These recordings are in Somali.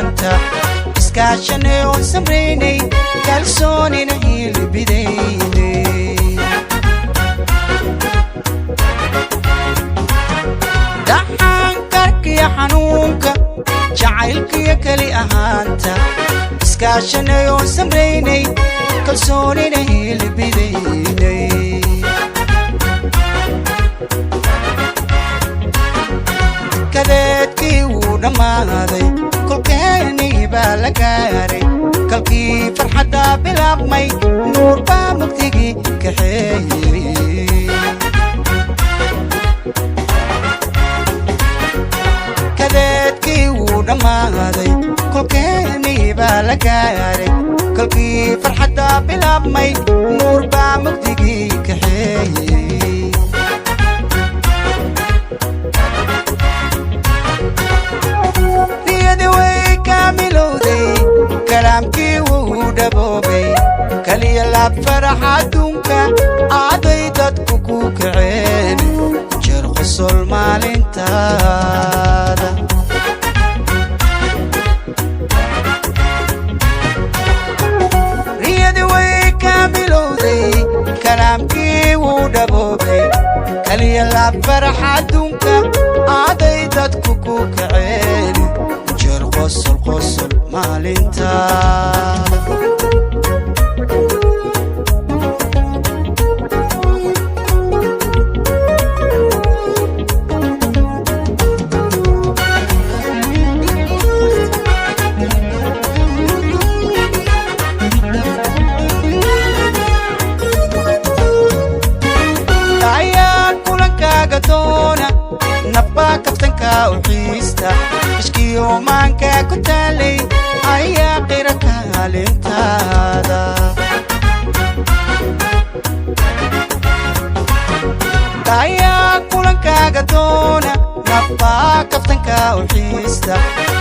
ahaanta, iskaashanay oon samraynay, kalsoonina hiilibidaynay. Dhaxaankarkiyo xanuunka jacaylkiyo keli ahaanta, iskaashanay oon samraynay, kalsoonina hiilibidaynay. Kadeedkii wuu dhammaaday, kolkeenii baa la gaaray, kalkii farxaddaa bilaabmay, nuur baa mugdigii kaxeeyey. Kadeedkii wuu dhammaaday, kolkeenii baa la gaaray, kalkii farxaddaa bilaabmay, nuur baa mugdigii kaxeeyey. Niyadi way kaamilowday, kalaamkii wuu dhaboobay, kaliya laab farax adduunka aaday dadku ku kaceen, jeer qosol maalintaada. Riyadi way kaamilowday, kalaamkii wuu dhaboobay, kaliya laab farax adduunka aaday dadku ku kaceen, jeer qosol qosol maalintaada. Ayaa kulankaaga doona, nabbaa kaftanka u xiista, ishkiyo maanka ku taalay ayaa qira kaalintaada. Ayaa kulankaaga doona, nabbaa kaftanka u xiista,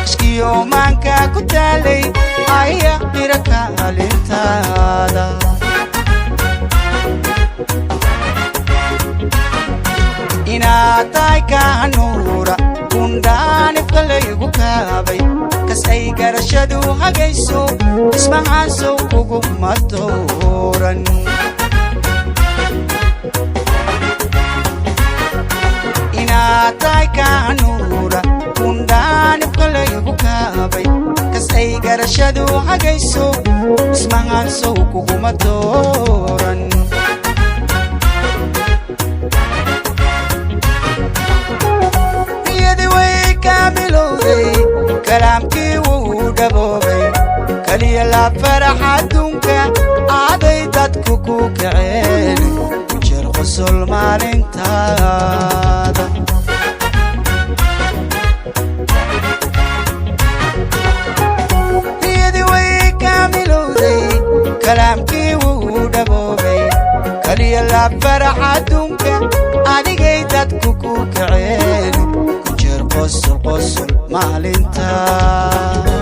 ishkiyo maanka ku taalay ayaa qira kaalintaada. Inaad tahay kaanuura kundhaanifka laygu kaabay, kas ay garashadu hagayso, ismahaansow kuguma dooran. Inaad tahay kaanuura kundhaanifka laygu kaabay, kas ay garashadu hagayso, ismahaansow kuguma dooran. Niyadi way kaamilowday, kalaamkii wuu dhaboobay, kaliya laab farax adduunka aaday dadku ku kaceen, jeer qosol maalintaada. Niyadi way kaamilowday, kalaamkii wuu dhaboobay, kaliya laab farax adduunka adigay dadku ku kaceen, jeer qosol qosol maalintaada.